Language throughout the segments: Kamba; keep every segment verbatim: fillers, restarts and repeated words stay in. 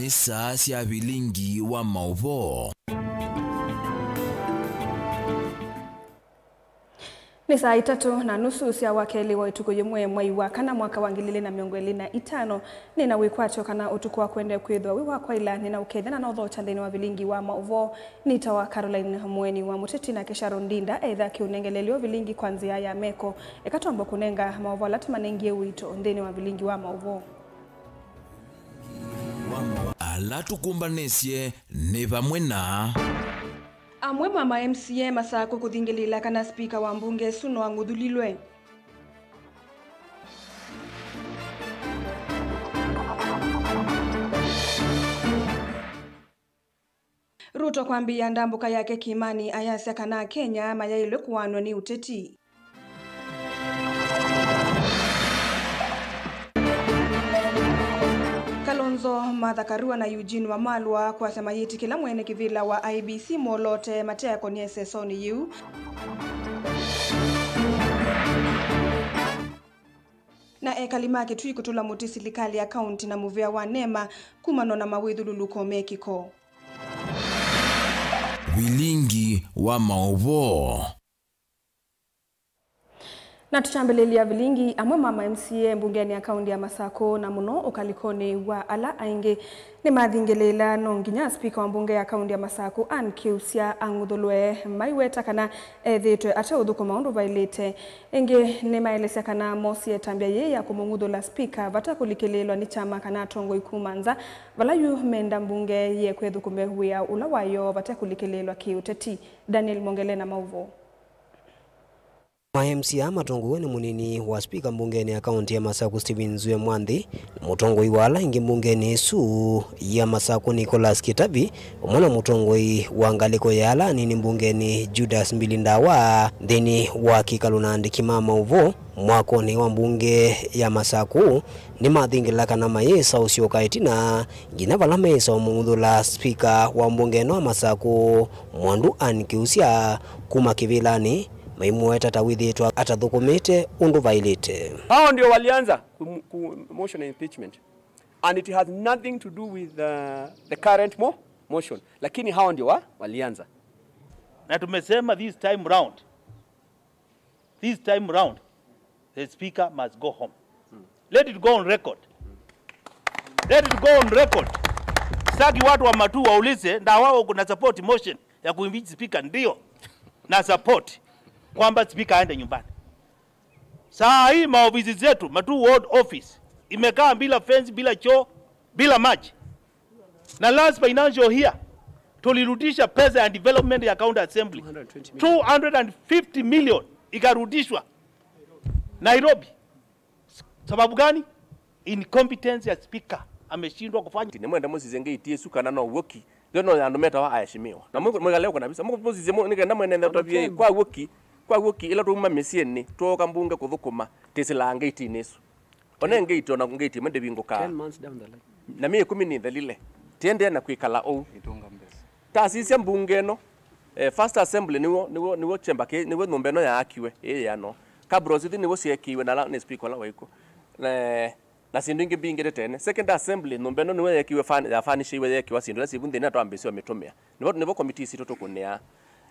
Nĩ saa sya vilingi wa maũvoo. Nĩ saa itatũ na nusu sya wakelĩ wa ĩtukũ yĩmwe mwei wa kana mwaka wa ngili ilĩ na mĩongo ĩlĩ na itano. Nĩ na wĩkwatyo kana ũtukũ wa kũendeea kwĩthĩwa wĩ wa kwaĩla. Nĩ na ũkethya na nothokya nthĩnĩ wa vilingi wa maũvoo. Nĩtawa Caroline Mũeni wa Mũteti, nake Sharon Ndinda etha kĩũnengelelyo vilingi kwa nzĩa ya meko. Eka twambe kũnenga maũvoo ala tũmanengie ũito nthĩnĩ wa vilingi wa maũvoo. Ala tũkũmbanĩsye nĩ vamwe na. Amwe ma ma M C A Masakũ kũthingĩlĩĩla kana spika wa mbunge ĩsu no ang'uthũlilwe. Ruto kwambĩĩa ndambũka yake Kiimani ayasya kana Akenya mayaĩlwe kũaanw'a nĩ ũteti. Kalonzo, Martha Karua na Eugene Wamalwa kwasya mayĩtĩkĩla mwene kĩvĩla wa I E B C moloote mateakonĩa ĩsesonĩ yĩu. Na ekali ma Kitui kũtũla mũtĩ silikalĩ ya kaunti na mũvĩa wa NEMA kumana na mawĩthyũlũlũko me kĩko. Vilingi wa maũvoo. Na tũkyambĩlĩlya vilingi, amwe ma ma M C A mbungenĩ ya kaunti ya Masakũ, na mũno ũkalĩkonĩ wa ala aingĩ, nĩmathingĩlĩĩla no nginya spika wa mbunge ya kaunti ya Masakũ, Ann Kiusya, ang'uthũlwe, maiweta kana ethĩĩtwe ateũthũkũma ũndũ vaĩlĩte. Ĩngĩ nĩmaelesya kana mosie ĩtambya yĩĩ ya kũmũng'uthũla spika vate kũlikĩlĩĩlwa nĩ kyama kana atongoi kuma nza, vala yu menda mbunge yĩeke ĩthũkũme wĩa ũla wayo vate kũlikĩlĩĩlwa kĩ-ũteti. Daniel Mongele na maũvoo. Ma M C A matongoew'e nĩ mũnini wa spika mbungenĩ ya kaunti ya Masakũ, Stephen Zue Mwanthi, na mũtongoi wa ala aingĩ mbungenĩ ĩsu ya Masakũ, Nicholas Kitavi, vamwe na mũtongoi wa ngalĩko ya ala anini mbungenĩ, Judas Mbili Ndawa, nthĩnĩ wa kĩkalo na andĩki ma maũvoo mwakonĩ wa mbunge ya Masakũ, nĩmathingĩlĩla kana mayĩsa ũsyoka ĩtina nginya vala mayĩsa ũmũng'uthũla spika wa mbunge ĩno ya Masakũ, Mwandu Ann Kiusya, kuma kĩvĩlanĩ, maimũweta ta wĩthĩĩtwe atathũkũmĩte ũndũ vaĩlĩte. Hao ndio walianza ku, ku motion ya impeachment. And it has nothing to do with, uh, the current mo, motion. Lakini hao ndio wa, walianza. Na tumesema this time round, this time round, the speaker must go home. Let it go on record. Let it go on record. Sitaki watu wa Matuu waulize, Ndawa, uko na support motion ya kuimpeach speaker? Ndio. Na support kwamba speaker aende nyumbani. Saa hii maofisi zetu, Matuu Ward Office, imekaa bila fence, bila choo, bila maji. Na last financial year, tulirudisha pesa ya development ya county assembly. Two hundred and fifty million ikarudishwa Nairobi. Sababu gani? Incompetence ya speaker, ameshindwa kufanya. Nĩmwenda mũsisye ngĩti ĩsu kana no w'o ki. Yo no andũ metawa aheshimiwa. Na mwĩ-, mwĩkale ũko na visa. Mũsisye mũ-, nĩkenda mwene nthĩ atavye, kwa w'o ki, kwa w'o ki, ĩla twauma mĩsyĩnĩ, twooka mbunge kũthũkũma, tĩsĩlaa ngĩtinĩ ĩsu. One ngĩti, ona ngĩti ĩmwe ndĩvingũkaa. Ten months down the line. Na myei ĩkũmi nĩthelile. Tiendee na kwĩkala ũu. Tasisya mbunge ĩno, eh, first assembly nĩw'o, nĩw'o, nĩw'o chamber kĩ, nĩw'o nyũmba ĩno yaakiwe, ĩĩ yano. Kabros ithi nĩw'o syeekiwe na ala, nĩ speaker ũla waĩ kw'o. Na, na syĩndũ ingĩ mbingĩ tene. Second assembly, nyũmba ĩno nĩw'o yeekiwe fan-, ya furnishiwe, yeekĩwa syĩndũ ila syĩ vu nthĩnĩ na twambĩĩsya ũmĩtũmĩa. Nĩvo, nĩvo committee sitũ tũkũnĩaa.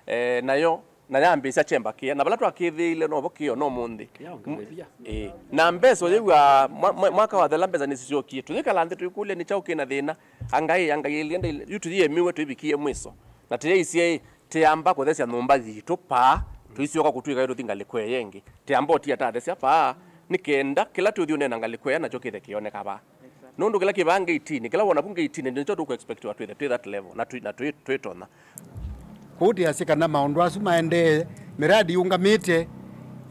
Eh, nayo, na yambĩĩsya chamber kĩya, na vala twakĩthĩĩile novo kĩyo no mũnthĩ. Kĩyaũngamĩthya. Ĩĩ. Na mbesa ũyĩw'a mwa-, mwa-, mwaka wathela mbesa nĩsisyokie. Tũyĩkala nthĩ twĩkũlya nĩ kyaũ kĩna thĩna. Angai, angai ĩlĩ enda yu tũyĩemiwe twĩvikie mwĩso. Na tĩyaisye, tĩyamba kũthesya nyũmba yitũ paa, tũisyoka kũtw'ĩka tũthi ngalĩko ĩyo ĩngĩ. Tĩyamba ũtia tathesya paa, nĩ kenda kĩla tũthi ũneena ngalĩko ĩyo nakyo kĩthe kĩoneka paa. Nũndũ kĩla kĩ vaa ngeitinĩ, kĩla wona vu ngeitinĩ, nĩkyo tũkũ expectiwa twĩthe twĩ that level, na twĩ, na twĩ, twĩtonya. Kwoou tĩasye kana maũndũ asu maendee, miradi yũngamĩte,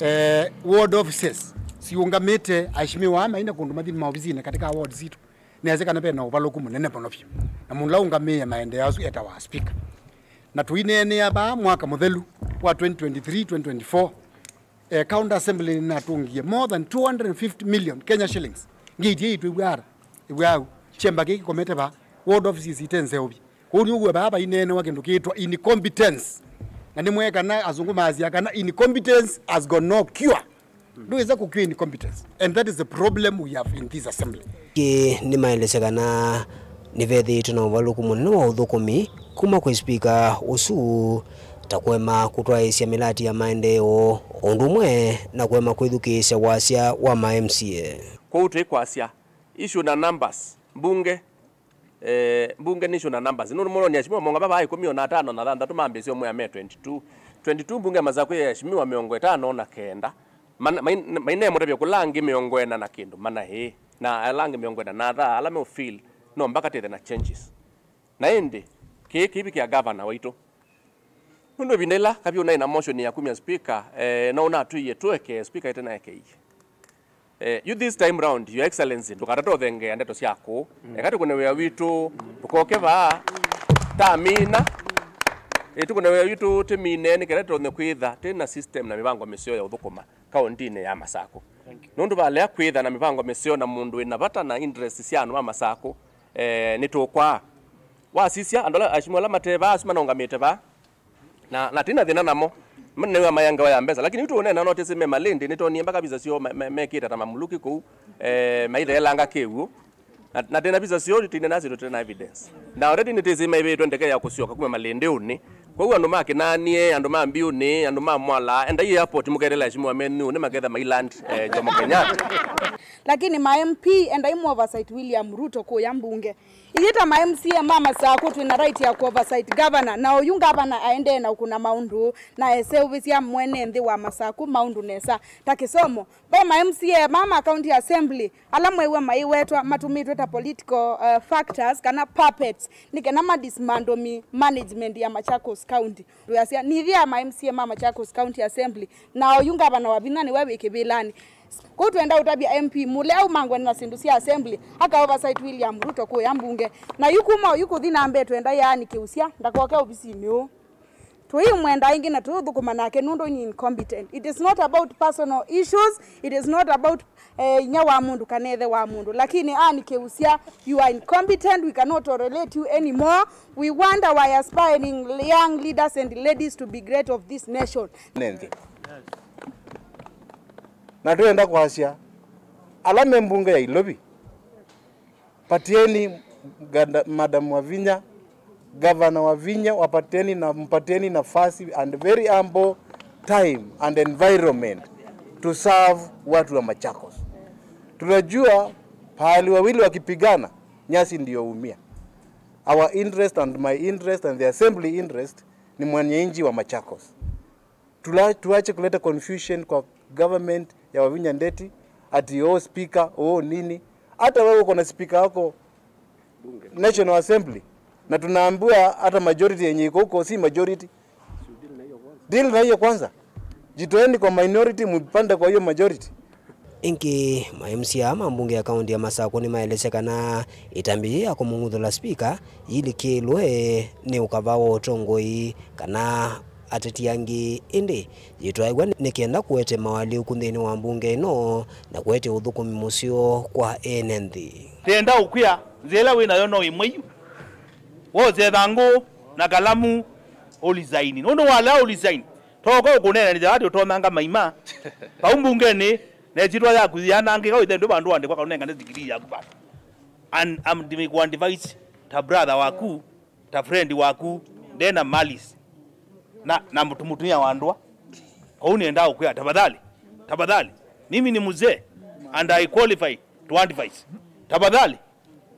eh, ward offices siũngamĩte, aheshimiwa aa maina kũndũ mathi maovisinĩ katika ward sitũ. Nĩasye kana ve na ũvalũku mũnene mũno vyũ. Na mũndũ ũla ũngamĩĩe maendeeo asu etawa speaker. Na tũineenea vaa mwaka mũthelu wa twenty twenty-three, twenty twenty-four, eh, County Assembly nĩnatũngie more than two hundred and fifty million Kenya shillings. Ngĩitie itwĩw'aa, ĩw'aa au. Chamber kĩĩ kĩkomete vaa. Ward offices ite nzeũvye. Kwoou nĩw'o vaa vaineenewa kĩndũ kĩĩtwa incompetence. Na nĩmwee kana azungu maasya kana incompetence has got no cure. Ndwĩsa kũcure incompetence. And that is the problem we have in this assembly. Kĩ nĩmaelesya kana Nĩvethĩĩtwe na ũvalũku mũnene wa ũthũkũmi kuma kwĩ spika ũsu, ta kũema kũtwaĩĩsya mĩlati ya maendeeo, o ũndũ ũmwe na kũema kwĩthukĩĩsya wasya wa ma M C A. Kwoou twĩkwasya issue na numbers, mbunge, eh, mbunge nĩ issue na numbers. Nũndũ mũnoni asimwa monga vava ikũmi na atano na thanthatũ mambĩĩsye ũmwe ame twenty-two. Twenty-two mbunge ya Masakũ ya asimwa mĩongo ĩtano na kenda. Mana-, main-, maineemũtavya kũla angĩ mĩongo ĩna na kĩndũ mana ĩĩ, na ala angĩ mĩongo ĩna na athaa ala meũfeel no mpaka twĩthe na changes. Na ĩndĩ, kĩĩ kĩivikĩa gavana waitũ. Nũndũ ĩvinda ĩla Kavyũ naĩ na motion ya kumya speaker, eh, no ũnatwĩie tũekee speaker ĩtenaekeie. Eh, you this time round, Your Excellency, ndũkatate ũthengeea ndeto sya kũũ. Mm. Eka tũkũne wĩa witũ, ndũkoke vaa, tamina. Eh, tũkũne wĩa witũ, tĩmine, nĩ kenda tũtonye kwĩtha twĩ na system na mĩvango mĩseo ya ũthũkũma kaũntĩnĩ ya Masakũ. Thank you. Nũndũ valea kwĩtha na mĩvango mĩseo na mũndũ wĩna vata na interest sya andũ ma Masakũ, eh, nĩtũkwaa. Wasisya, andũ ala, asimũ ala mate vaa, asu manaũngamĩte vaa, na, na tĩna thĩna namo. Manĩw'a maya ngewa ya mbesa, lakini yu tũũneena no tĩsĩ me malĩndĩ, nĩtwonie mpaka visa syoo me-, me-, mekĩte ta mamuluki kũu, eh, maitheelanga kĩw'ũ. Na, na tĩna visa syoo, tĩne nasyo tũte na evidence. Na already nĩtĩsĩ maĩvĩtwe ndeke ya kũsyoka kuma malĩndĩũnĩ. Kwoou andũ ma Kĩnanie, andũ ma Mbiũnĩ, andũ ma Mwala, endai airport mũketela asimũ amenyu nĩ maketha mailand, eh, Jomo Kenyatta. Lakini ma M P, endai mu oversight William Ruto kũya mbunge. Ithyĩ ta ma M C A ma Masakũ twĩ na right ya kũ oversight governor, na oyu governor aendee na ũkũna maũndũ na eseũvĩsya mwene nthĩ wa Masakũ maũndũ nesa. Ta kĩsomo, ve ma M C A ma ma county assembly ala mwew'a maiwetwa matũmĩtwe ta political, uh, factors kana puppets nĩ kenda ma dismantle mi-, management ya Machakos County. Ndũyasya nĩthĩa ma M C A ma Machakos County Assembly, na oyu governor wa vinya nĩwe wĩ kĩvĩlanĩ. Kũu twenda ũtavya M P mũlea aumangwe na syĩndũ sya assembly, aka oversight William Ruto kũya mbunge. Na yu kuma oyu kũthi na mbee twenda yaani kĩusya, ndakoke ovisinĩ ũũ. Tũimwenda ĩngĩ na tũũthũkũma nake nũndũ nĩ incompetent. It is not about personal issues, it is not about, eh, inya wa mũndũ kana ĩthe wa mũndũ. Lakini ani kĩusya, you are incompetent, we cannot tolerate you anymore. We want our aspiring young leaders and ladies to be great of this nation. Nĩ nthĩ. Na twĩenda kwasya, ala me mbunge ya Ilovi, patieni gada-, Madam Wavinya, Gavana Wavinya, wapatieni na, mpatieni nafasi and very ample time and environment to serve watu wa Machakos. Tunajua pahali wawili wakipigana, nyasi ndio umia. Our interest and my interest and the assembly interest ni mwananchi wa Machakos. Tula-, tuache kuleta confusion kwa government ya Wavinya Ndeti, ati, "Oh, speaker, oh, nini." Hata wewe uko na speaker wako National Assembly, na tunaambiwa hata majority yenye iko huko si majority. Deal na hiyo kwanza. Jitoeni kwa minority, mpande kwa hiyo majority. Ĩngĩ, ma M C A ma mbunge ya kaunti ya Masakũ nĩmaelesya kana ĩtambya yĩĩ ya kũmũng'uthũla spika yĩlikĩlwe nĩ ũkava wa ũtongoi kana ateti angĩ, ĩndĩ yĩtwaĩw'a nĩ kenda kũete mawalyũku nthĩnĩ wa mbunge ĩno na kũete ũthũkũmi mũseo kwa ene nthĩ. Ndenda ũkwĩa, nzĩa ĩla wĩ nayo no ĩmwe yu. Wose thangũ na kalamu, ũlisaini. Nũndũ walea ũlisaini, toka ũkũneenanĩsya ati ũtonanga maima. Vau mbungenĩ, na ĩsyĩtwa yaku yanangĩka, wĩthe ndũ vandũ wandĩkwa kana ũnengane degree yaku vandũ. And I'm giving you advice, ta brother waku, ta friend waku, ndena malice na, na mũtu-, mũtumia wa ndũa. Kwoou nĩendaa ũkwĩa, tafadhali, tafadhali, mimi ni mzee and I qualify to advise. Tafadhali,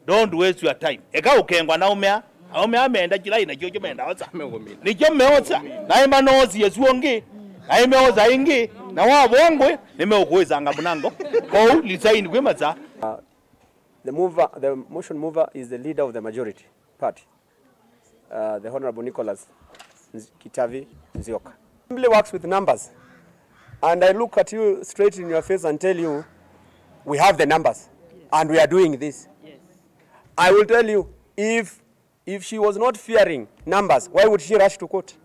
don't waste your time. Eka ũkengwa na aũme aa. Aũme aa meenda kĩla ĩna kyo kyo meenda osa. Nĩkyo meosa. Naĩ manoosie su ũngĩ. Naĩ meosa ĩngĩ. Na wavongwe, nĩmeũkũĩsanga mũnango. Kwoou, resign kwĩ masaa. The mover, the motion mover is the leader of the majority party, uh, the Honorable Nicholas Nz-, Kitavi Nzioka. Assembly works with numbers. And I look at you straight in your face and tell you, we have the numbers. And we are doing this. I will tell you, if, if she was not fearing numbers, why would she rush to court?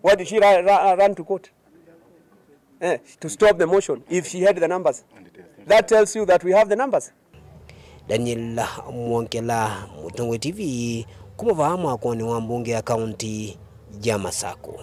Why did she ra-, ra-, run to court? Eh, to stop the motion if she had the numbers. That tells you that we have the numbers. Daniel Mwongela, Mũtongoi T V, kuma vaa mwakonĩ wa mbunge ya kaunti ya Masakũ.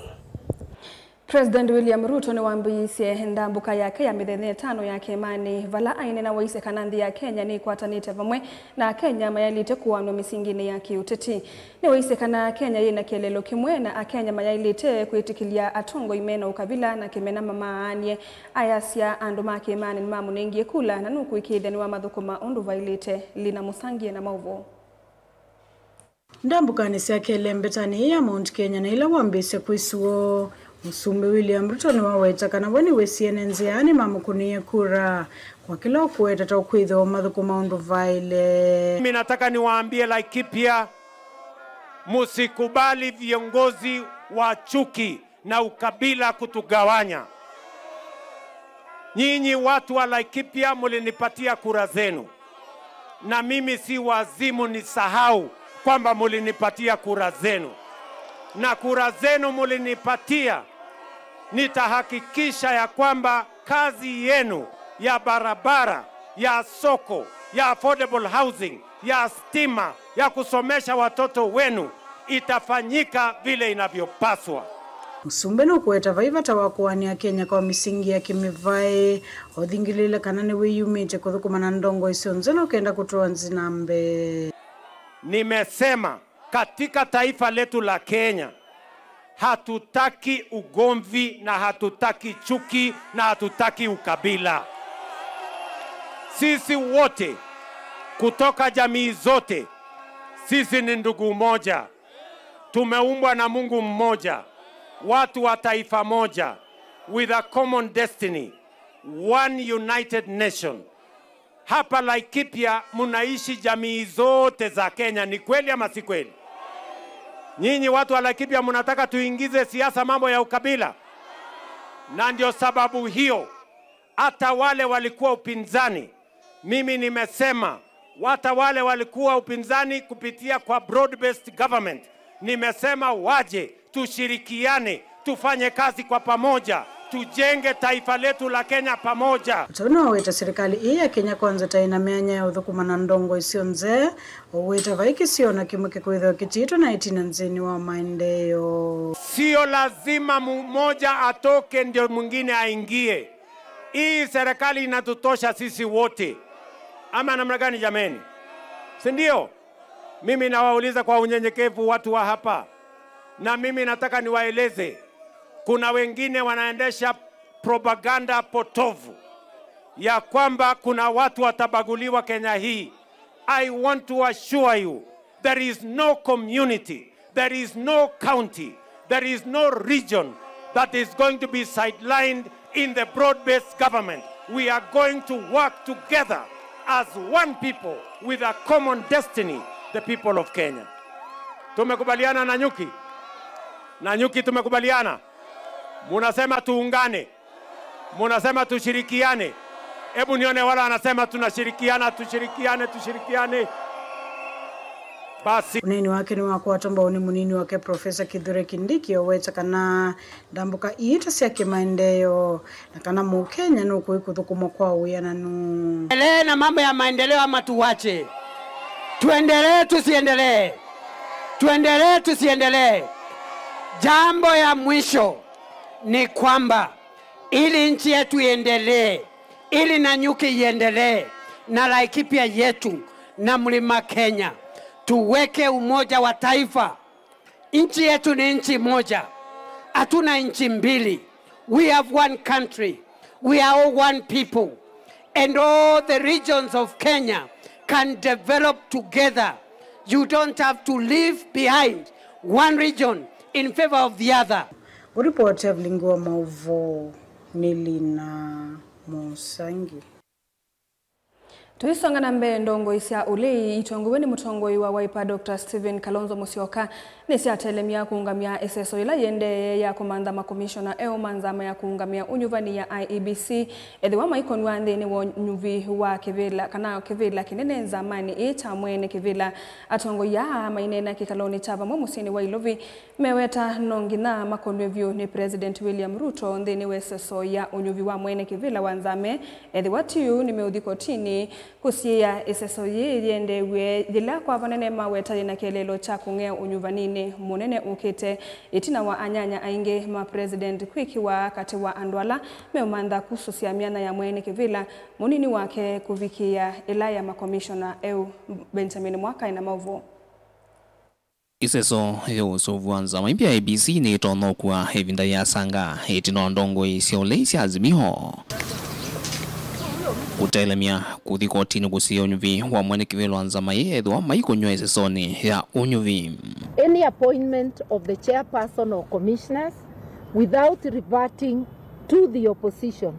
President William Ruto nĩwambĩĩisye ndambũka yake ya mĩthenya ĩtano ya kĩĩmanĩ, vala aineena waisye kana nthĩ ya Kenya nĩkwatanĩte vamwe na Akenya mayaĩlĩte kũanw'a mĩsinginĩ ya kĩũteti. Nĩwaisye kana Kenya yĩna kĩeleelo kĩmwe na Akenya mayaĩlĩte kwĩtĩkĩlya atongoi mena ũkavila na kĩmena mamaanie. Ayasya andũ ma kĩĩmanĩ nĩmamũnengie kula na nũkũĩkĩĩthya nĩwamathũkũma ũndũ vaĩlĩte. Lina Mũsangie na maũvoo. Ndambũkanĩ sya kelĩ mbetanĩ ĩĩ ya Mount Kenya na ĩla wambĩĩsya kwĩsũo, Mũsumbĩ William Ruto nĩwaweta kana we nĩwĩsĩ ene nzĩa nĩmamũkũnĩie kura kwa kĩla ũkũweta ta ũkwĩthĩwa mathũkũma ũndũ vaĩle. Mimi nataka niwaambie Laikipia, msikubali viongozi wa chuki na ukabila kutugawanya. Nyinyi watu wa Laikipia mulinipatia kura zenu, na mimi si wazimu nisahau kwamba mulinipatia kura zenu, na kura zenu mulinipatia, nitahakikisha ya kwamba kazi yenu ya barabara, ya soko, ya affordable housing, ya stima, ya kusomesha watoto wenu itafanyika vile inavyopaswa. Mũsumbĩ nũkũweta vai vata wa kũanĩa Kenya kwa mĩsingi ya kĩmĩvaĩ, ũthingĩlĩĩle kana nĩwĩyumĩtye kũthũkũma na ndongoi syonthe na ũkenda kũtwaa nthĩ na mbee. Nimesema katika taifa letu la Kenya, hatutaki ugomvi na hatutaki chuki na hatutaki ukabila. Sisi wote kutoka jamii zote, sisi ni ndugu moja. Tumeumbwa na Mungu mmoja, watu wa taifa moja, with a common destiny, one united nation. Hapa Laikipia mnaishi jamii zote za Kenya, ni kweli ama si kweli? Nyinyi watu wa Laikipia mnataka tuingize siasa mambo ya ukabila? Na ndio sababu hiyo hata wale walikuwa upinzani, mimi nimesema, hata wale walikuwa upinzani kupitia kwa broad-based government, nimesema waje tushirikiane, tufanye kazi kwa pamoja, tujenge taifa letu la Kenya pamoja. Ũtau nĩwaweta serikali ĩĩ ya Kenya Kwanza ta ĩna myanya ya ũthũkũma na ndongoi syonthe, ũweta vai kĩsio na kĩmwe kĩkwĩthĩwa kĩtiĩtwe na ĩtina nthĩnĩ wa maendeeo. Sio lazima mmoja atoke ndio mwingine aingie. Hii serikali inatutosha sisi wote. Ama namna gani jameni? Si ndio? Mimi nawauliza kwa unyenyekevu watu wa hapa, na mimi nataka niwaeleze, kuna wengine wanaendesha propaganda potovu ya kwamba kuna watu watabaguliwa Kenya hii. I want to assure you, there is no community, there is no county, there is no region that is going to be sidelined in the broad-based government. We are going to work together as one people with a common destiny, the people of Kenya. Tumekubaliana na Nanyuki? Nanyuki, tumekubaliana? Munasema tuungane? Munasema tushirikiane? Hebu nione wala wanasema tunashirikiana, tushirikiane, tushirikiane. Basi. Ũneeni wake nĩwakwatwa mbau nĩ mũnini wake Profesa Kithure Kindiki, oweta kana ndambũka ii ta sya kĩmaendeeo na kana Mũkenya nũkũĩ kũthũkũmwa kwa wĩananu. Endelee na mambo ya maendeleo ama tuwache? Tuendelee, tusiendelee? Tuendelee, tusiendelee? Jambo ya mwisho ni kwamba ili nchi yetu iendelee, ili Nanyuki iendelee, na Laikipia yetu, na Mlima Kenya, tuweke umoja wa taifa. Nchi yetu ni nchi moja, hatuna nchi mbili. We have one country. We are all one people. And all the regions of Kenya can develop together. You don't have to leave behind one region in favor of the other. Ũripoti ya vilingi wa maũvoo nĩ Lina Mũsangi. Tũisonga na mbee, ndongoi sya ũlei itongoew'e nĩ mũtongoi wa Wiper, Doctor Stephen Kalonzo Musyoka, nĩsyatelemya kũũngamya ĩseso yĩla yĩendee ya kũmantha makomishona eũ ma nzama ya kũũngamĩa ũnyuvani ya I E B C, ethĩwa maikonw'a nthĩnĩ wa ũnyuvi wa kĩvĩla, kana kĩvĩla kĩnene nzamanĩ ĩĩ kya mwene kĩvĩla. Atongoi aa maineena kĩkalonĩ kya vamwe mũsyĩnĩ wa Ilovi, meweta no nginya makonw'e vyũ nĩ President William Ruto nthĩnĩ wa ĩseso ya ũnyuvi wa mwene kĩvĩla wa nzama. Ethĩwa ti ũu, nĩmeũthi kotinĩ Kũsiĩĩa ĩseso yĩĩ yĩendeew'e yĩla kwa vanene maweta yĩna kĩeleelo kya kũng'ea ũnyuvaninĩ mũnene ũkĩte, ĩtina wa anyanya aingĩ ma President kwĩkĩwa katĩ wa andũ ala meũmantha kusũsya myanya ya Mwene Kĩvĩla mũnini wake kũvikĩĩa ĩla ya makomishona eũ. Benjamin Mwaka ena maũvoo. Ĩseso ya ũseũvyo wa nzama imbya A B C nĩĩtonya ũkua ĩvinda yĩasanga ĩtina wa ndongoi sya ũlei sya Azimio kũtelemya kũthi kotinĩ kũsiĩĩa ũnyuvi wa Mwene Kĩvĩla wa nzama ĩĩ ethĩwa maikũnyw'a ĩsesonĩ ya ũnyuvi. Any appointment of the chairperson or commissioners without reverting to the opposition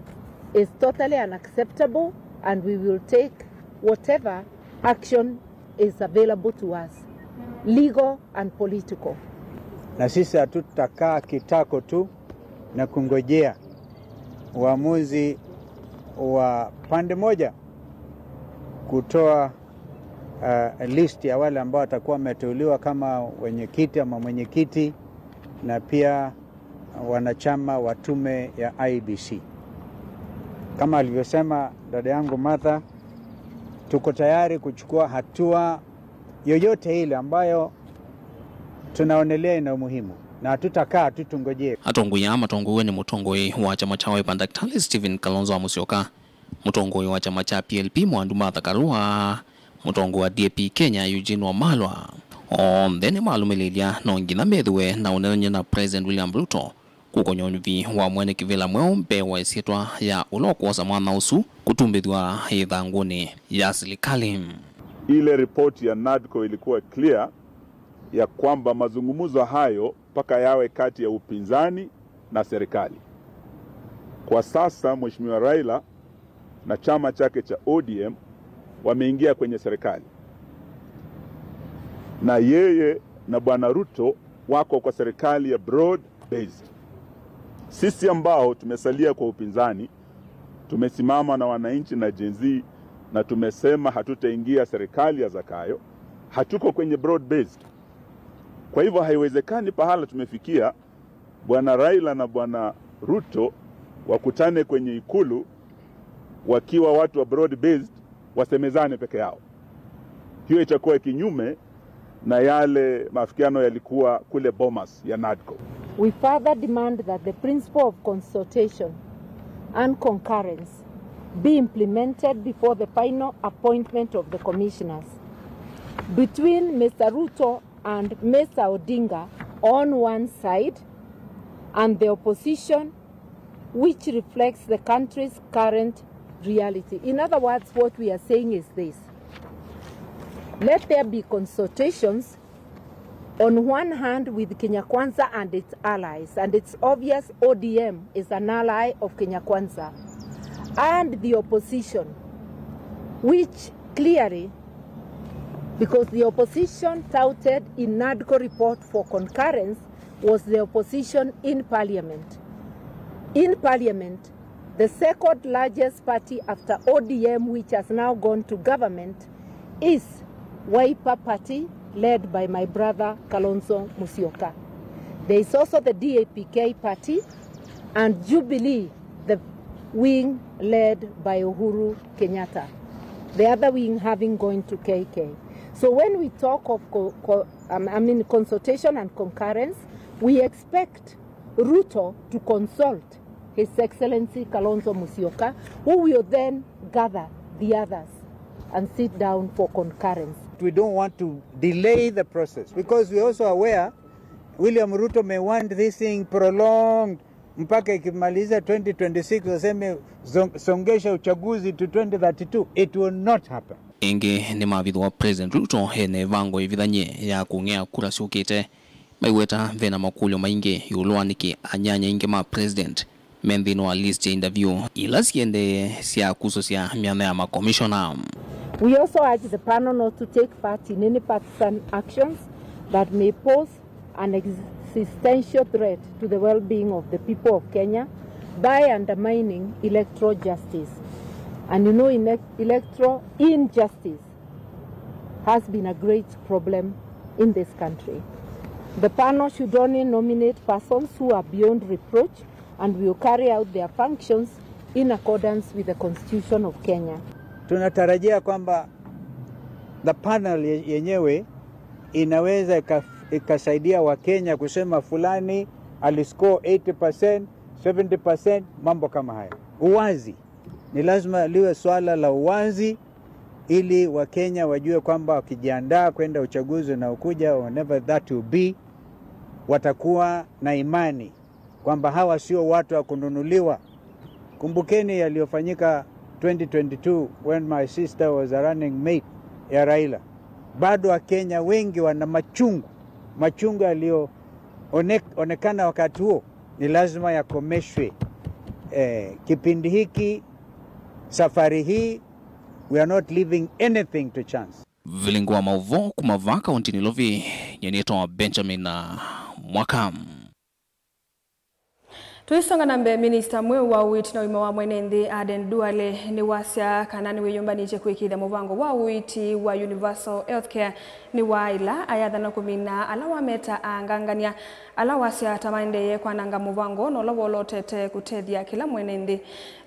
is totally unacceptable, and we will take whatever action is available to us, legal and political. Na sisi hatutakaa kitako tu na kungojea uamuzi wa pande moja kutoa, uh, list ya wale ambao watakuwa wameteuliwa kama wenyekiti ama mwenyekiti, na pia wanachama wa tume ya I E B C. Kama alivyosema dada yangu Martha, tuko tayari kuchukua hatua yoyote ile ambayo tunaonelea ina umuhimu, na hatutakaa tu tungojee. Atongoi aa matongoew'e nĩ mũtongoi wa kyama kya Wiper, Daktari Stephen Kalonzo wa Musyoka, mũtongoi wa kyama kya P L P Mwandu Martha Karua, mũtongoi wa D A P Kenya Eugene Wamalwa, onthe nĩmalũmĩlĩlya no nginya methĩwe na ũneenany'a na President William Ruto kũkony'a ũnyuvi wa Mwene Kĩvĩla mweũ mbee wa ĩsyĩtwa ya ũla ũkwosa mwanya ũsu kũtumbĩthw'a ĩthangũnĩ ya silikalĩ. Ile ripoti ya NADCO ilikuwa clear ya kwamba mazungumzo hayo mpaka yawe kati ya upinzani na serikali. Kwa sasa, Mheshimiwa Raila na chama chake cha O D M wameingia kwenye serikali, na yeye na Bwana Ruto wako kwa serikali ya broad based. Sisi ambao tumesalia kwa upinzani, tumesimama na wananchi na Gen Z, na tumesema hatutaingia serikali ya Zakayo, hatuko kwenye broad based. Kwa hivyo, haiwezekani pahala tumefikia Bwana Raila na Bwana Ruto wakutane kwenye ikulu wakiwa watu wa broad based, wasemezane peke yao. Hiyo itakuwa kinyume na yale maafikiano yalikuwa kule Bomas ya NADCO. We further demand that the principle of consultation and concurrence be implemented before the final appointment of the commissioners. Between Mister Ruto and Mister Odinga on one side, and the opposition, which reflects the country's current reality. In other words, what we are saying is this. Let there be consultations on one hand with Kenya Kwanza and its allies, and it's obvious O D M is an ally of Kenya Kwanza, and the opposition, which clearly, because the opposition touted in NADCO report for concurrence was the opposition in parliament. In parliament, the second largest party after O D M, which has now gone to government, is Wiper Party, led by my brother Kalonzo Musyoka. There is also the D A P K party and Jubilee, the wing led by Uhuru Kenyatta, the other wing having gone to K K. So when we talk of co-, co-, um, I mean, consultation and concurrence, we expect Ruto to consult His Excellency Kalonzo Musyoka, who will then gather the others and sit down for concurrence. We don't want to delay the process because we're also aware William Ruto may want this thing prolonged mpaka ikimaliza twenty twenty-six, waseme zong-, songesha uchaguzi to twenty thirty-two. It will not happen. Ĩngĩ nĩmavithũa President Ruto ena ĩvango ĩvithany'e ya kũng'ea kura syũkĩte, maiweta vena makũlyo maingĩ ĩũlũ wa nĩkĩ anyanya aingĩ ma President me nthĩnĩ wa list ya interview ila siendee sya kusũsya myanya ya makomishona. We also urge the panel not to take part in any partisan actions that may pose an existential threat to the well-being of the people of Kenya by undermining electoral justice. And you know, ele-, electoral injustice has been a great problem in this country. The panel should only nominate persons who are beyond reproach and will carry out their functions in accordance with the Constitution of Kenya. Tunatarajia kwamba the panel ye-, yenyewe inaweza ika-, ikasaidia Wakenya kusema fulani aliscore eighty percent, seventy percent, mambo kama haya. Uwazi. Ni lazima liwe swala la uwazi ili Wakenya wajue kwamba wakijiandaa kwenda uchaguzi unaokuja, whenever that will be, watakuwa na imani kwamba hawa sio watu wa kununuliwa. Kumbukeni yaliyofanyika twenty twenty-two when my sister was a running mate ya Raila. Bado Wakenya wengi wana machungu, machungu yaliyoonekana wakati huo ni lazima yakomeshwe. Eh, kipindi hiki, safari hii, we are not leaving anything to chance. Vilingi wa maũvoo kuma vaa kaũntĩnĩ Nairobi, nyie nĩtawa Benjamin Mwaka. Tũisonga na mbee, minista mweũ wa ũiiti na ũima wa mwene nthĩ, Aden Duale, nĩwasya kana nĩwĩyũmbanĩtye kwĩkĩĩthya mũvango wa ũiiti wa Universal Healthcare nĩ wa ĩla ayathana kũmina ala wameta angangany'a, ala wasya ta maendeeye kwananga mũvango na ũla wolotete kũtethya kĩla mwene nthĩ.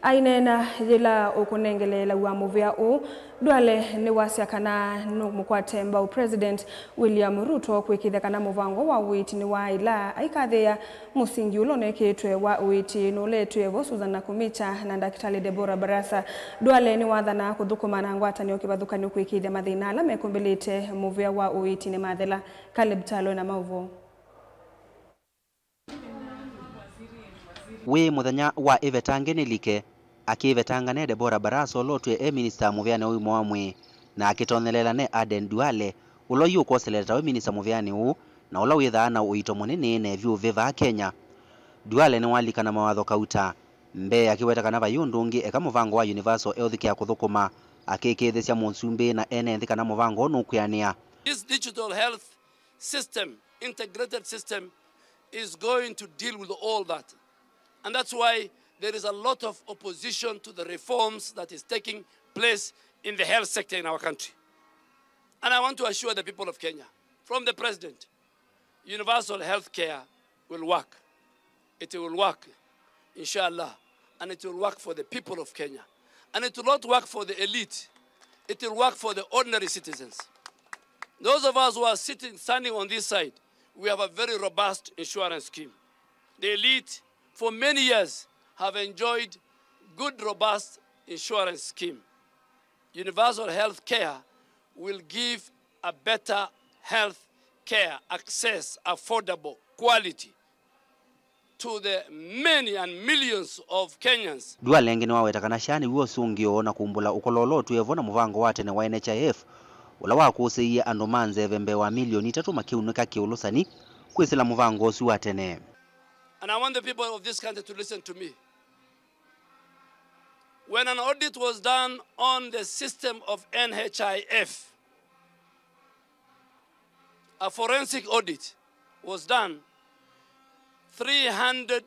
Aineena yĩla ũkũnengeleelaw'a mũvea ũũ, Duale nĩwasya kana nũmũkwate mbau President William Ruto kwĩkĩĩthya kana mũvango wa ũiiti nĩ wa ĩla, aikathĩĩa mũsingi ũla ũnekĩtwe wa ũiiti nũletwe vo Susan Nakhumicha na Ndakĩtalĩ Deborah Barasa. Duale nĩwathanaa kũthũkũma na ngwatanĩo kĩvathũkany'o kwĩkĩĩthya mathĩna ala mekũmbĩlĩte mũvea wa ũiiti nĩmathela. Caleb Kyalo na maũvoo. Wĩ mũthenya wa ĩvetange nĩlike, akĩvetanga ne Deborah Barasa ũla ũtwĩe e minista mũvĩanĩ wa ũima wa mwĩĩ, na akĩtonyelela ne Aden Duale, ũla yu ũkwoselela tawe minista mũvĩanĩ ũũ, na ũla wĩthaa na ũito mũnene na ĩvyũvĩ vaa Kenya. Duale nĩwalika na mawatho kauta mbee, akĩweta kana vai ũndũ ũngĩ eka mũvango wa Universal Health Care kũthũkũma, akĩkĩĩthĩsya mũsumbĩ na ene nthĩ kana mũvango ũũ nũkwĩanĩa. This digital health system, integrated system, is going to deal with all that. And that's why there is a lot of opposition to the reforms that is taking place in the health sector in our country. And I want to assure the people of Kenya, from the president, universal health care will work. It will work, inshallah, and it will work for the people of Kenya. And it will not work for the elite. It will work for the ordinary citizens. Those of us who are sitting, standing on this side, we have a very robust insurance scheme. The elite, for many years, have enjoyed good, robust insurance scheme. Universal health care will give a better health care, access, affordable, quality to the many and millions of Kenyans. Duale ĩngĩ nĩwaweta kana SHA nĩw'o ũsũngĩo na kumbũla ũkũlolo ũtwĩe vo na mũvango wa tene wa N H I F, ũla wakũsĩie andũ ma nzeve mbee wa milioni itatũ makĩunĩka kĩũlũsani kwĩsĩla mũvango ũsu wa tene. And I want the people of this country to listen to me. When an audit was done on the system of N H I F, a forensic audit was done, three hundred,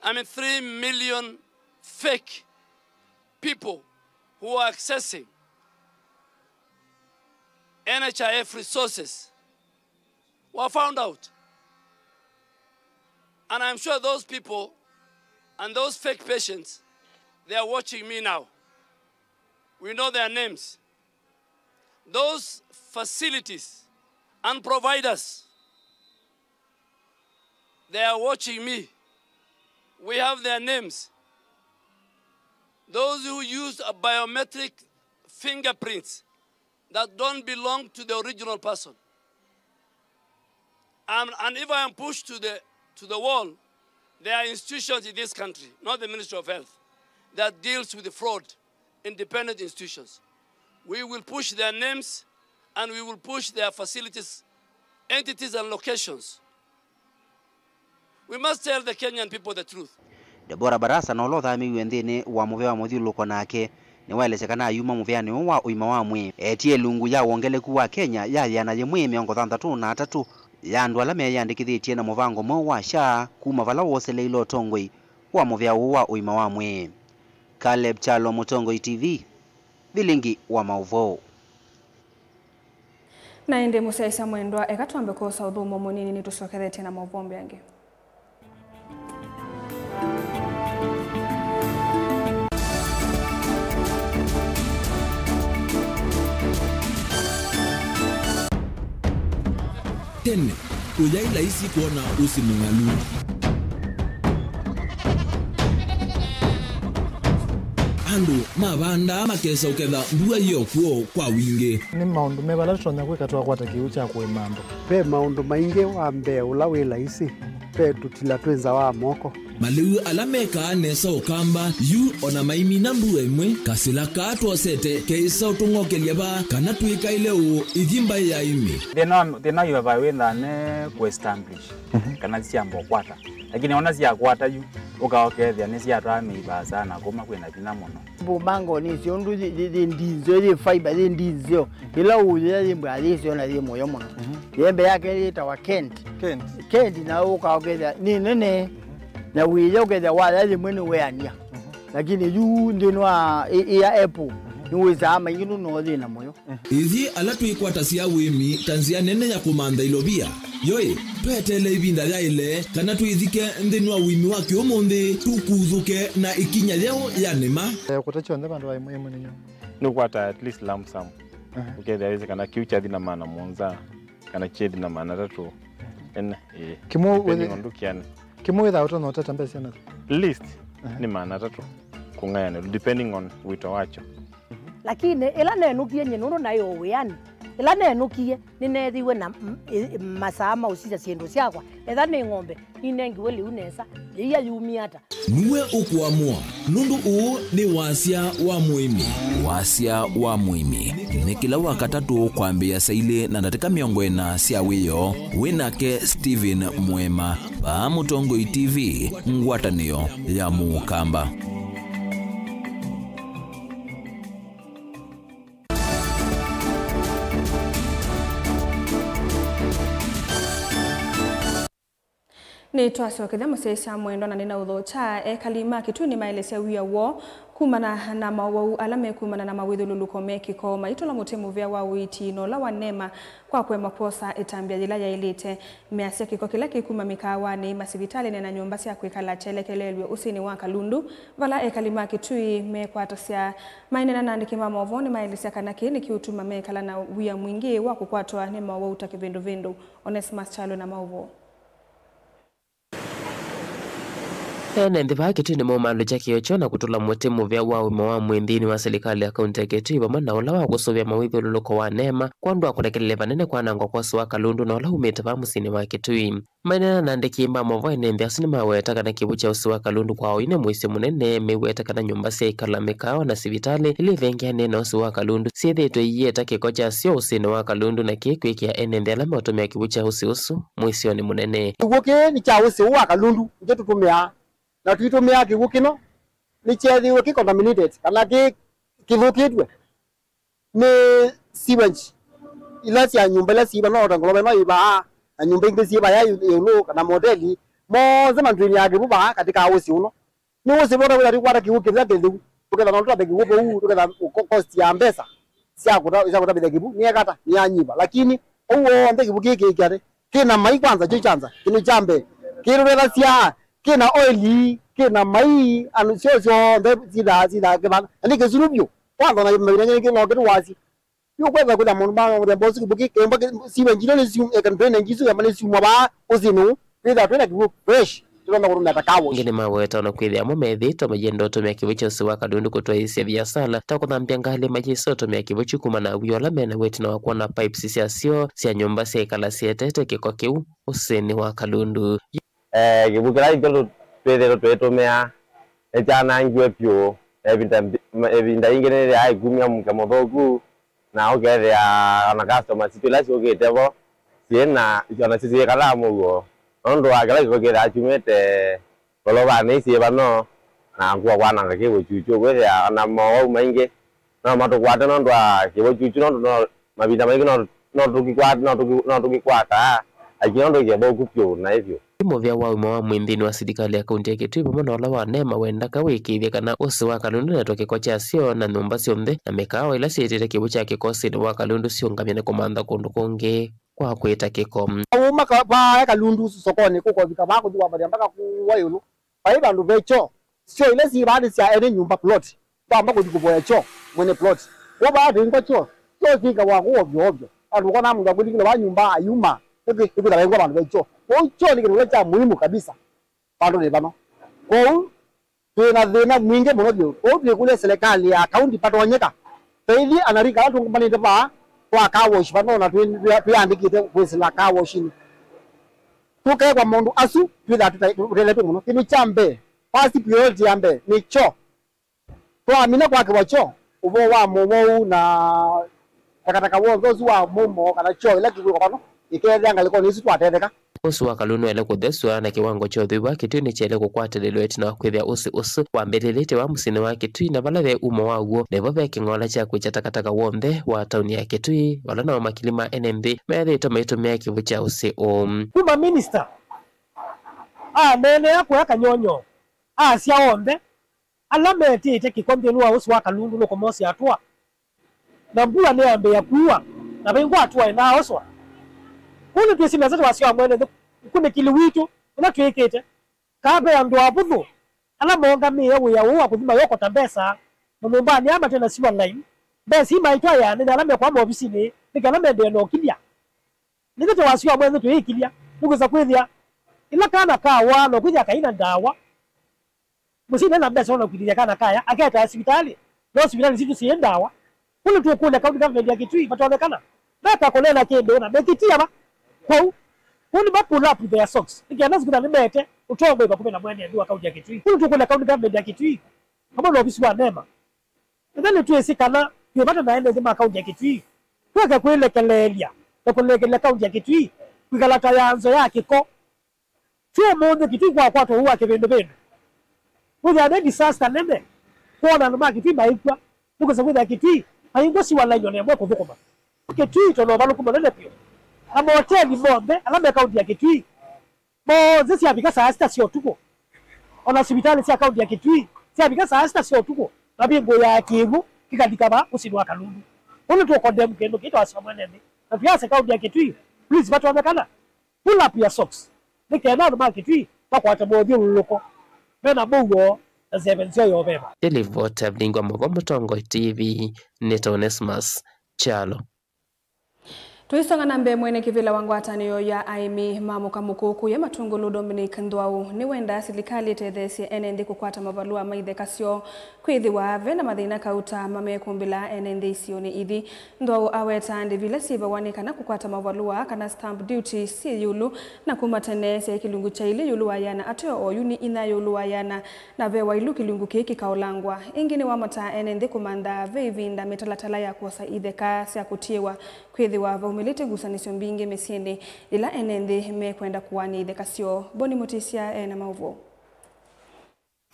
I mean, three million fake people who are accessing N H I F resources were found out. And I'm sure those people and those fake patients, they are watching me now. We know their names. Those facilities and providers, they are watching me. We have their names. Those who used a biometric fingerprints that don't belong to the original person. And, and if I am pushed to the, to the wall, there are institutions in this country, not the Ministry of Health, that deals with the fraud, independent institutions. We will push their names and we will push their facilities, entities and locations. We must tell the Kenyan people the truth. Deborah Barasa, na ũla ũthamĩiw'e nthĩnĩ wa mũvea wa mũthyũlũlũko nake, nĩwaelesya kana ayuma mũvĩanĩ ũũ wa ũima wa mwĩĩ, etie ĩlungu ya wongeleku wa Kenya ya yĩana yĩmwe mĩongo thanthatũ na atatũ ya andũ ala meyĩandĩkĩthĩtye na mũvango mweũ wa SHA kuma vala woseleile ũtongoi wa mũvea ũũ wa ũima wa mwĩĩ. Caleb Kyalo, Mũtongoi T V, Vilingi wa Maũvoo. Na ĩndĩ mũsyaĩĩsya mwendwa, eka twambe kwosa ũthũmũo mũnini, nĩtũsyokethetye na maũvoo angĩ. Tene, kũyaĩ laisi kwona ũsĩ mũng'alu. Andũ mavandaa makesa ũketha mbua yĩ o kw'o kwa wingĩ. Nĩ maũndũ meva ala tũtonya kwĩka twakwata kĩw'ũ kya kũĩma andũ? Ve maũndũ maingĩ. Wa mbee ũla wĩ laisi, ve tũtila twĩ nza wa moko. Malĩu ala mekaa nesa Ũkamba yu o na maimina mbua ĩmwe, kasĩla kaa twosete keĩsa ũtũng'okelya vaa kana twĩkaĩle ũũ ithi mbaĩ ya ĩmĩ. Thĩna wa, thĩna wa ivava wĩthaa ne kũ establish, mhm, kana syamba ũkwata. Lakini ona syakwata yu, ũka ũkethĩa nĩsyatwaa mĩivaa sana kuma kwĩna vinya mũno. Mbumangoni icio ũndũ yĩ, yĩ, yĩ ndinzeo, yĩ fiber, yĩ ndinzeo. Ĩla ũyĩa yĩ mbwa yĩsio na yĩ mũyo mũno. Mhm. Yembe yake yĩtawa Kent. Kent. Kent na ũka ũkethĩa nĩ nene. Mhm. Na wĩya ũkethĩa waya yĩmwe nĩ weania. Mhm. Lakini yu nthĩnĩ wa ĩ, ĩ ya apple, mhm, nĩ wĩsaa maingĩ nũno thĩna mũyo. Ithyĩ ala twĩkwatasya ũĩmi ta nzĩa nene ya kũmantha ilovia, yoĩ, tweteele ĩvinda yaĩle kana twĩthike nthĩnĩ wa ũĩmi wa kĩũmũnthĩ, tũkuthũke na ĩkinya yeũ ya nĩma. Eh, kũta kyonthe vandũ va ĩmwe ĩmwe nĩ nyũmũ. Nĩkwata at least lump sum. Aha. Ũkethĩa wĩsĩ kana kĩu kyathi na maana mũonza, kana kyethi na maana atatũ. Ene, ĩĩ. Kĩmwe depending wĩthĩ-, on ndũkĩane. Kĩmwe wĩthaa ũtonya ũtata mbesa na least, aha, nĩ maana atatũ kũng'ayanĩlwa, depending on wĩto wakyo. Lakini ĩla nenũkie nyie nũndũ naĩ o wĩanĩ, ĩla nenũkie nĩneethiwe na m-, ĩ-, masaa ma ũsisya syĩndũ syakwa. Etha nĩ ng'ombe, ninengiwe lĩu nesa, yĩia yumie ata? Nue ũkũamũa, nũndũ ũũ nĩ wasya wa mũĩmi. Wasya wa mũĩmi nĩ kĩla Wakatatũ kwambĩĩa saa ilĩ na ndatĩka mĩongo ĩna sya wĩoo, wĩ nake Stephen Mwema, vaa Mũtongoi T V, ngwatanĩo ya Mũkamba. Nĩtwasyokethya mũsyaĩĩsya mwendwa, na nĩnaũthokya. Ekali ma Kitui nĩmaelesya wia woo kumana na maũwau ala mekumana na mawĩthyũlũlũko me kĩko, maitũla mũtĩ mũvea wa ũiiti na ũla wa neema kwa kũema kwosa ĩtambya yĩla yaĩlĩte. Measya kĩko kĩla kĩkuma mĩkaawanĩ, masivitalĩnĩ na nyũmba sya kwĩkala kyelekeleelw'e ũsĩnĩ wa Kalundu, vala ekali ma Kitui mekwatasya. Maineena na andĩki ma maũvoo nĩmaelesya kana kĩĩ nĩkĩũtuma mekala na wia mwingĩ wa kũkwatwa nĩ maũwau ta kĩvĩndũvĩndũ. Onesmus Kyalo na maũvoo. Ene nthĩ vaa Kitui nĩmaumaalũkya kĩo kyoo na kũtũla mũtĩ mũvea wa ũima wa mwĩĩ nthĩnĩ wa silikalĩ ya kaunti ya Kitui vamwe na ũla wa kũsũvĩa mawĩthyũlũlũko wa neema, kwondũ wa kũlekelelya vanene kwanangwa kwa ũsĩ wa Kalundu na ũla umĩte vaa mũsyĩnĩ wa Kitui. Maineena na andĩki ma maũvoo, ene nthĩ asu nĩmaweta kana kĩw'ũ kya ũsĩ wa Kalundu kwa oine mũisyo mũnene, meweta kana nyũmba sya ĩkala, mĩkaawa na sivitalĩ ila ivengeanĩe na ũsĩ wa Kalundu syĩthĩĩtwe iieta kĩko kyasyo ũsĩnĩ wa Kalundu, na kĩĩ kwĩkĩa ene nthĩ ala meũtũmĩa kĩw'ũ kya ũsĩ ũsu mũisyonĩ mũnene. Kĩw'ũ kĩĩ nĩ kya ũsĩ ũũ wa Kalundu nĩkyo tũtũmĩaa, na tũitũmĩa kĩw'ũ kĩno nĩkyeethĩiwe kĩ contaminated kana kĩ, kĩthũkĩtw'e nĩ sewage ila sya nyũmba ila syĩ vaa, no ta ngolova ĩno yĩ vaa, na nyũmba ingĩ syĩ vaya ĩ-, ĩũlũ, kana moteli, monthe mandrĩnĩ ya kĩw'ũ vaa katĩ ka ũsĩ ũno. Nĩ ũsĩ vota kwĩtha tũkwata kĩw'ũ kĩla kĩtheu, tũketha no tũtavye kĩw'ũ vau, tũketha ko-, cost ya mbesa sya kũta-, sya kũtavĩthya kĩw'ũ nĩekata, nĩyanyiva. Lakini ũu w'onthe kĩw'ũ kĩĩ kĩkĩ atĩ, kĩ na mai kwanza, kyo kyanza, kĩndũ kya mbee, kĩtũtethasya, kĩ na oili, kĩ na mai, andũ syo syonthe sithaa, sithaa kĩvanga, na nĩ kĩsũlu vyũ. Kwanza na mavinda maingĩ no kĩtũwasye. Yu kwetha kwĩtha maũndũ ma mũthemba ũsu, kĩw'ũ kĩ, kĩmba kĩ, siwe njino nĩ sium, eka drainage isu kĩmba nĩ siumwa vaa ũsĩnĩ ũũ, twĩtha twĩna kĩw'ũ fresh, tũtonda kũtũmĩa ta car wash. Angĩ nĩmaweta ona kwĩthĩa amwe methĩĩtwe mayenda ũtũmĩa kĩw'ũ kya ũsĩ wa Kalundu kũtwaĩĩsya viasala, ta kũthambya ngalĩ, mayĩsa ũtũmĩa kĩw'ũ kyu kumana na wia ũla mena wĩtina wa kwona pipes sya syoo sya nyũmba sya ĩkala syeetete kĩko kĩu ũsĩnĩ wa Kalundu. Eh, kĩw'ũ kĩla ithyĩ tũ-, twĩthĩĩtwe tũitũmĩa nĩkyanangiwe vyũ. Ĩvinda mbi-, ma-, ĩvinda yingĩ nĩyĩthĩaa ĩkumya mũke mũthũku, na ũkethĩa ona customer sitũ ila syũkĩte vo syĩ na, ona syo syĩkalaa mũuo nũndũ wa kĩla kĩko kĩthĩaa kyumĩte ngolovanĩ syĩ vano, na kũa kwananga kĩw'ũ kyukyũ. Kwĩthĩa ona mowau maingĩ no matũkwate nũndũ wa kĩw'ũ kyukyũ, nũndũ no mavinda maingĩ no, no tũkĩkwata, no tũkĩ-, no tũkĩkwataa, lakini nũndũ kĩthũku vyũ naĩ vyũ. Mũvea wa ũima wa mwĩĩ nthĩnĩ wa silikalĩ ya kaunti ya Kitui vamwe na ũla wa neema wendaka wĩkĩĩthye kana ũsĩ wa Kalundu ũnetwe kĩko kya syoo na nyũmba syonthe na mĩkaawa ila syĩtĩte kĩw'ũ kya kĩko ũsĩnĩ wa Kalundu syĩũngamye nĩ kũmantha kũndũ kũngĩ kwa kwĩta kĩko. Ũma ka-, vaa Kalundu sokonĩ kũkovika vaa kũthi kwambatĩa mpaka kũwa ĩũlũ. Vai vandũ ve kyoo. Syoo ila syĩ vaa nĩ sya ene nyũmba plot. Ndamba kũthi kũvoya kyoo mwene plot. Kwoou vaa vĩngwa kyoo, kyoo syĩkawa kũu ovyo ovyo. Vandũ ũkona mũndũ akũthi kĩla wa nyũmba ayuma. Ĩkwĩthĩwa vaingwa vandũ ve kyoo. Kwoou kyoo nĩ kĩndũ kĩla kya muhimu kabisa vandũnĩ vano. Kwoou twĩ na thĩna mwingĩ mũno vyũ. Kwoou twĩkũlya serikali ya kaunti patonyeka tũithi anarika ala tũngũmanĩte vaa kwa car wash vano na twĩ- twĩ- twĩandĩkĩte kwĩsĩla car wash-inĩ. Tũkekwa maũndũ asu twĩthaa tũte- tũteletwe mũno. Kĩndũ kya mbee, first priority ya mbee nĩ kyoo. Twamina kwakĩwa kyoo, ũvoo wa mũmou na takataka w'onthe ũsu wa mũmo kana kyoo ĩla kĩkwĩkwa vano ĩkeethĩa ngalĩkonĩ ĩsu twatetheka. Ũsĩ wa Kalundu nĩwaĩle kũtheswa na kĩwango kya ũthwii wa Kitui nĩkyaĩle kũkwatĩlĩlwa ĩtina wa kwĩthĩa ũsĩ ũsu wambĩlĩlĩte wa mũsyĩnĩ wa Kitui na vala ve umo waw'o, na ĩvo ve kĩng'ola kya kwĩkya takataka w'onthe wa taoni ya Kitui, vala nao makili ma ene nthĩ methĩĩtwe maitũmĩa kĩw'ũ kya ũsĩ ũũ. Kuma minista aneenea kũya Kanyonyo, asya onthe ala metĩte kĩko nthĩnĩ wa ũsĩ wa Kalundu nũkũmosya atũa, na mbua nĩyambĩĩa kuua, na vaingwa atũa ĩnaaoswa. Kwoou nĩtwĩsĩ nesa wasya wa mwene nthĩ ũkunĩkĩli witũ ũla twĩkĩte. Kaa ve andũ avũthũ ala maũngamĩe wĩa ũũ wa kũthi mayokota mbesa manyũmbanĩ aa mate na sewer line, mbesa ii maitwaĩaa nĩ ala mekũa maovisinĩ nĩ kana mendee na ũkilya. Nĩtho ta wasya wa mwene nthĩ tũyĩkilya, nĩkwĩsa kwĩthĩa ĩla kana kawaa no kwĩthĩa kaina ndawa. Mũsyai nena mbesa ona kwĩthĩa kana kaya aketaa sivitalĩ, no sivitalĩ sitũ syĩ ndawa. Kũu nĩtũkũlya county government ya Kitui matonyekana meka kũneena kĩndũ na mekĩtia va. Kwoou kũu nĩma pull up their socks nĩ kenda sivitalĩ mete ũtongoi vakuvĩ na mwene nthĩ wa county ya Kitui. Kũu nĩtũkũlya county government ya Kitui vamwe na ovisi wa nema. Ĩthe nĩtwĩsĩ kana twĩ vata na ene nthĩ ma kaunti ya Kitui twĩke kwĩlekeleelya na kũlekelya kaunti ya Kitui kwĩkala ta yanzo ya kĩko. Ti ũmũnthĩ Kitui kwakwatwa ũu wa kĩvĩndũvĩndũ. Wĩthĩa nĩ disaster nene kwona andũ ma Kitui maikw'a. Nĩkwĩsa kwĩthĩa Kitui maingwa siwa laini ona ĩmwe kũthũkũma. Kitui tũna ũvalũku mũnene vyũ. Na moteli monthe ala me kaunti ya Kitui monthe syavika saa sita sya ũtukũ. Ona sivitalĩ sya kaunti ya Kitui syavika saa sita sya ũtukũ, mavingũĩaa kĩw'ũ kĩkalika vaa ũsĩnĩ wa Kalundu. Kũu nĩtũkondemu kĩndũ kĩĩ twasya mwene nthĩ, na twĩasya kaunti ya Kitui, please, vatonyekana, pull up your socks nĩ kenda andũ ma Kitui makwate mothyũlũlũko mena mũuo na nzeve nzeo ya ũveva. Nĩ livoti ya Vilingwa Moko Mũtongoi T V, nĩ ta Onesmus Kyalo. Tũisonga na mbee, mwene kĩvĩla wa ngwatanĩo ya aĩmi ma mũka mũkũũ kũya Matungulu, Dominic Nthwau, nĩwendaa silikalĩ ĩtetheesye ene nthĩ kũkwata mavalũa ma itheka syoo, kwĩthĩwa ve na mathĩna kauta ma mekũmbĩla ene nthĩ isionĩ ithi. Nthwau aweta ndĩvi ila syĩvawa nĩ kana kũkwata mavalũa kana stamp duty syĩ ĩũlũ, na kuma tene syaĩ kĩlungu kya ilĩ ĩũlũ wa yĩana, ateo oyu nĩ inya ĩũlũ wa yĩana, na ve wailu kĩlungu kĩĩ kĩkaũlangwa. Ĩngĩ nĩwamataa ene nthĩ kũmantha ve ĩvinda mĩtalatala ya kwosa itheka sya kũtiĩwa, kwĩthĩwa vaumĩlĩte ngusanĩsyo mbingĩ mĩsyĩnĩ yĩla ene nthĩ mekwenda kũanĩa itheka syoo. Boni Mũtĩsya e na maũvoo.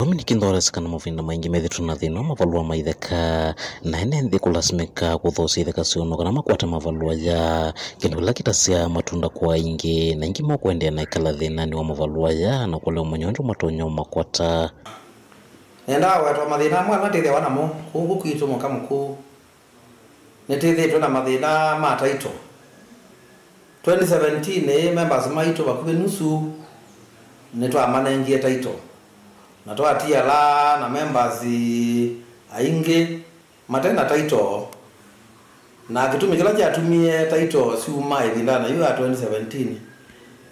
Dominic Nthwau asya kana mavinda maingĩ methĩĩtwe na thĩna wa mavalũa ma itheka, na ene nthĩ kũlasimĩka kũthoosya itheka syoo no kana makwate mavalũa aya, kĩndũ kĩla kĩtasyaa matunda kwa aingĩ, na aingĩ mokũendeea na ĩkala thĩnanĩ wa mavalũa aya na kũlea ũmanya ũndũ matonya ũmakwata. Nendaa wetwa mathĩna amwe ala twĩthĩawa namo kũũ kwitũ mũka mũkũũ. Nĩtwĩthĩĩtwe na mathĩna ma title. Twenty seventeen members maitũ vakuvĩ nusu nĩtwamanengie title, na twatiala na members aingĩ mate na title. Na kĩtumi kĩla kyatumie title syuma ĩvindanĩ yu ya twenty seventeen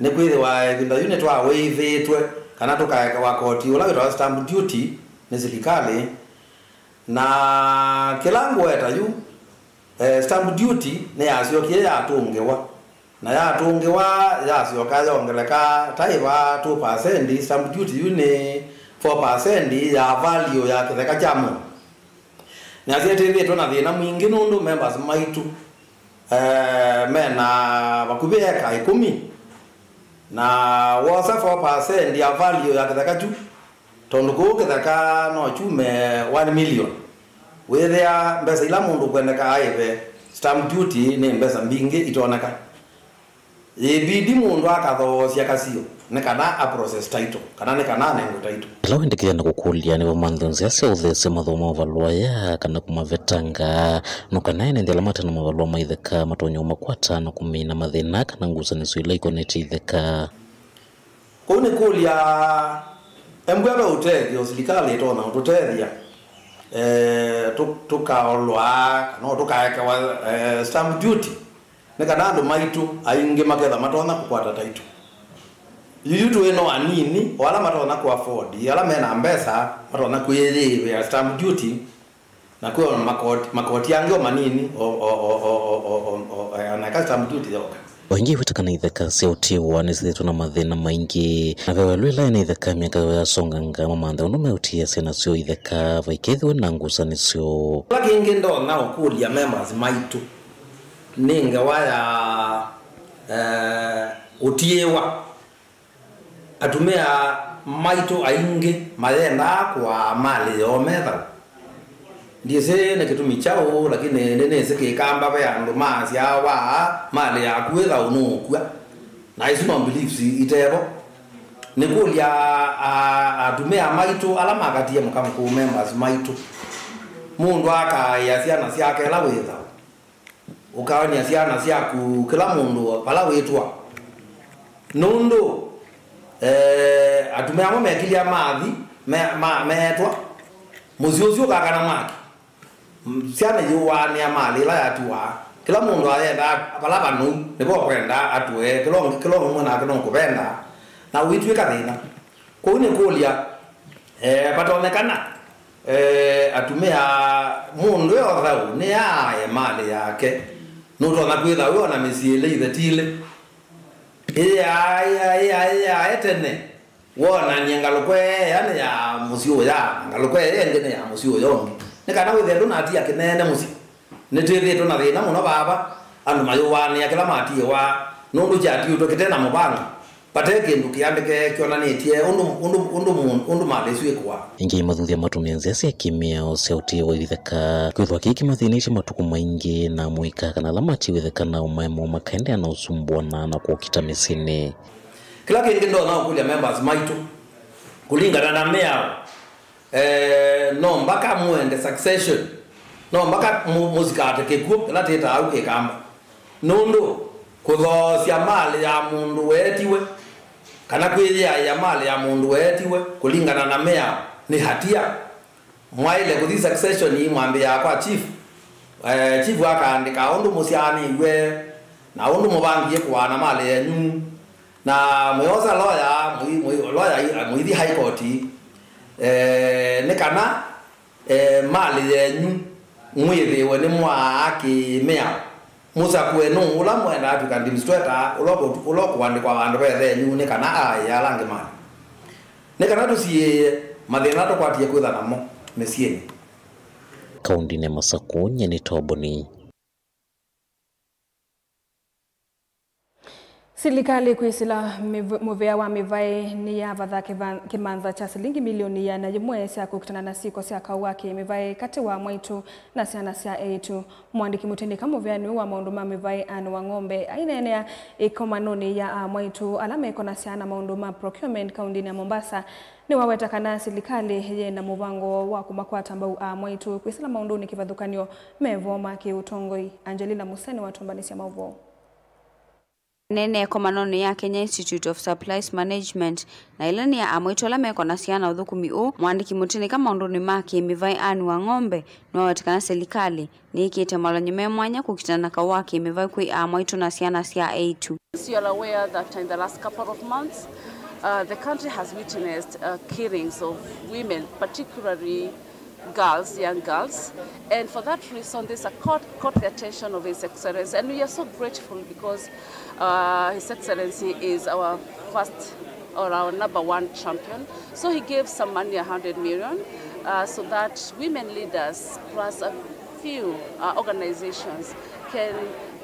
nĩkwĩthĩwa ĩvinda yu nĩtwawaivĩtwe kana tũkaekewa koti ũla wĩtawa stamp duty nĩ silikalĩ. Na kĩla ngũweta yu, eh, stamp duty nĩyasyokie yatũngĩwa, na yatũngĩwa yasyoka yongeleka ta ĩva two percent. Stamp duty yu nĩ four percent ya value ya kĩtheka kya mũndũ. Nĩasya ĩtĩthĩtwe na thĩna mwingĩ nũndũ members maitũ, eh, mena vakuvĩ eka ĩkũmi, na wosa four percent ya value ya kĩtheka kyu, tondũ kũũ kĩtheka no kyume one million. Wĩthĩa mbesa ila mũndũ ũkwendeka aĩve stamp duty nĩ mbesa mbingĩ itoneka. Yĩbidi mũndũ akathoosya kasio nĩ kana a process title, kana nĩ kana anengwe title. Ĩla wendekethya na kũkũlya nĩ vamanthe nzĩa sya ũtheesya mathomo mavalũa aya kana kũmavetanga, no kana ene nthĩ ala mate na mavalũa ma itheka matonya ũmakwata na kũmina mathĩna kana ngusanĩsyo ila ikonetye itheka. Kũu nĩkũlya, embw'a ve ũtethyo, silikalĩ ĩtonya ũtũtethya, eh, tũ-, tũkaolwa, kana tũkaekewa, eh, stamp duty, Nĩ kana andũ maitũ aingĩ maketha matonya kũkwata taitũ. Yuyu tũĩ no anini, o ala matonya kũ afford, ala mena mbesa matonya kwĩyĩĩvĩa stamp duty, na kwĩ o makoti, makoti angĩ o manini, o, o, o, o, o, o, o, o, na eka stamp duty yoka. O ĩngĩ wĩta kana ithaka sya ũtiĩwa nĩsyĩthĩtwe na mathĩna maingĩ, na ve welũ ĩla ene ithaka myaka yoo yasonganga mamanthe ũndũ meũtiĩa syana syoo ithaka vaikethĩwe na ngusanĩsyo. Kĩla kĩngĩ ndonya ũkũlya members maitũ nĩ ngewa ya, eh, ũtiĩwa. Atumĩa maitũ aingĩ mayendaa kũaa malĩ yoo me thaũ. Ndyĩsĩ nĩ kĩtumi kyaũ, lakini nĩnĩsĩ Kĩkamba ve andũ maasyaa, waa malĩ yaku wĩ thaũ nũũkw'a. Na isu no beliefs itevo. Nĩkũlya, a, atumĩa maitũ ala makatie mũka mũkũũ, members maitũ, mũndũ akaĩa syana syake ĩla wĩ thaũ? Ũkaony'a syana syaku kĩla mũndũ vala wĩtwa. Nũndũ, eh, atumĩa amwe mekilya mathi, me-, ma-, meetwa, mũsyĩ ũsu ũkakana mwaki. M-, syana iyũaanĩa malĩ ĩla yatiwa. Kĩla mũndũ ayendaa vala vanou, nĩvo ũkwenda atũe, kĩla ũngĩ, kĩla ũmwe nake nũkũvendaa, na ũitw'ĩka thĩna. Kwoou nĩkũlya, eh, vatonyekana, eh, atumĩa, mũndũ e o thaũ nĩyaae malĩ yake, nũtonya kwĩtha wĩ o na mĩsyĩ ĩlĩ ĩthetilĩ. Ĩyaa, ĩyaa, ĩyaa, ĩyae tene, wonany'e ngalũko ĩĩ nĩ ya mũsyĩ ũya, na ngalũko ĩĩ ĩngĩ nĩ ya mũsyĩ ũya ũngĩ, nĩ kana wĩthĩe ndũnatia kĩneene mũsyĩ. Nĩtwĩthĩĩtwe na thĩna mũno vava, andũ mayũaanĩa kĩla matiĩwa, nũndũ kyatiĩtwe kĩte na mũvango, vate kĩndũ kĩandĩke kyonanĩtye ũndũ, ũndũ, ũndũ, ũndũ malĩ ĩsu ĩkũaa. Ĩngĩ mathuthya matũmĩe nzĩa sya kĩmĩao sya ũtiĩwa ithaka, kwĩthwa kĩĩ kĩmathĩnĩsye matukũ maingĩ na mũika kana ala matiwe ithaka nao maemo makaendeea na ũsumbũana na kũkita mĩsyĩnĩ. Kĩla kĩngĩ ndonya ũkũlya members maitũ, kũlingana na mĩao, eh, no mbaka mũende succession, no mbaka mũ-, mũsikate kĩkw'ũ, kĩla twĩtaa au Kĩkamba. Nũndũ kũthoosya malĩ ya mũndũ weetiwe, kana kwĩyĩaĩa malĩ ya mũndũ weetiwe kũlingana na mĩao, nĩ hatia. Mwaĩle kũthi succession, mwambĩaa kwa chief. Eh, chief akaandĩka ũndũ mũsyaanĩw'e, na ũndũ mũvangie kũaana malĩ yenyu. Na mũyosa lawyer, mũi-, mũi-, lawyer i-, mũithi High Court, eh, nĩ kana, eh, malĩ yenyu mwĩthĩwe nĩmwaa kĩ-mĩao. Mũsakũe nũũ ũla mwenda atw'ĩka administrator, ũla ũkũ-, ũla ũkũandĩkwa vandũ vethenyu nĩ kana aaĩe ala angĩ malĩ. Nĩ kana tũsiĩĩe mathĩna tũkwatie kwĩtha namo mĩsyĩnĩ. Kaũndĩnĩ ya Masakũ, nyie nĩ Toboni. Silikalĩ kwĩsĩla mĩv-, mũvea wa mĩvaĩ nĩyavatha kĩva-, kĩmantha kya silingi milioni ĩana yĩmwe sya kũkitana na syĩko sya kaũ wa kĩ-mĩvaĩ katĩ wa amwaitũ na syana sya eĩtu. Mũandĩki mũtĩnĩka mũveani ũũ wa maũndũ ma mĩvaĩ Anne Wang'ombe aineenea ĩkomanonĩ ya amwaitũ ala mekonasya na maũndũ ma procurement kaũndĩnĩ ya Mombasa, nĩwaweta kana silikalĩ yĩ na mũvango wa kũmakwata mbau amwaitũ kwĩsĩla maũndũnĩ kĩvathũkany'o me vo ma kĩ-ũtongoi. Angelina Museni watũmbanĩsya maũvoo. Aneenea ĩkomanonĩ ya Kenya Institute of Supplies Management na ĩla nĩ ya amwaitũ ala mekonasya na ũthũkũmi ũũ, mũandĩki mũtĩnĩka maũndũnĩ ma kĩ-mĩvaĩ Anne Wang'ombe nĩwaweta kana silikalĩ nĩĩkĩte malany'o me mwanya kũkitana na kaũ wa kĩ-mĩvaĩ kwĩ amwaitũ na syana sya eĩtu. As you are aware that in the last couple of months, uh, the country has witnessed, uh, killings of women, particularly girls, young girls. And for that reason, this, uh, caught, caught the attention of His Excellency. And we are so grateful because, uh, His Excellency is our first or our number one champion. So he gave some money, a hundred million, uh, so that women leaders plus a few, uh, organizations can